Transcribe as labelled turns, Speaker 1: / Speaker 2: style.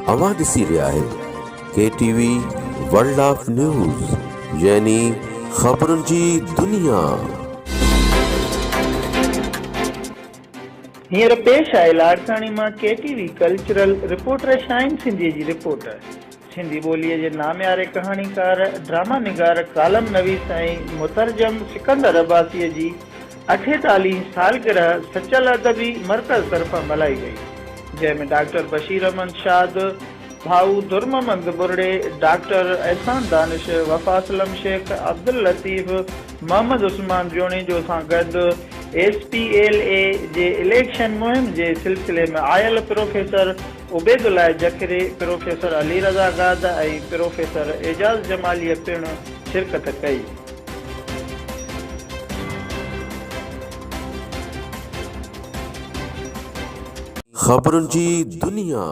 Speaker 1: اوهان ڏسي رهيا آهيو K T V world of news يعني خبرن جي دنيا.
Speaker 2: هينئر پيش آهي لاڙڪاڻي مان K T V cultural reporter Shaheen Sindhi جي رپورٽ. سنڌي ٻوليء جي نامياري ڪهاڻيڪار، ڊراما نگار، ڪالم نويس ۽ مترجم سڪندر عباسيء جي اٺيتاليهين سالگرهه سچل ادبي مرڪز طرفان ملهائي وئي، جنهن ۾ ڊاڪٽر بشير احمد شاد، ڀائو درمحمد ٻرڙي، ڊاڪٽر احسان دانش، وفا اسلم شيخ، عبداللطيف، محمد عثمان جوڻيجو سان گڏ ايس پي ايل اي جي اليڪشن مهم جي سلسلي ۾ آيل پروفيسر عبيدالله جکري، پروفيسر علي رضا گاد ۽ پروفيسر اعجاز جماليء پڻ شرڪت ڪئي.
Speaker 1: خبرن جي دنيا.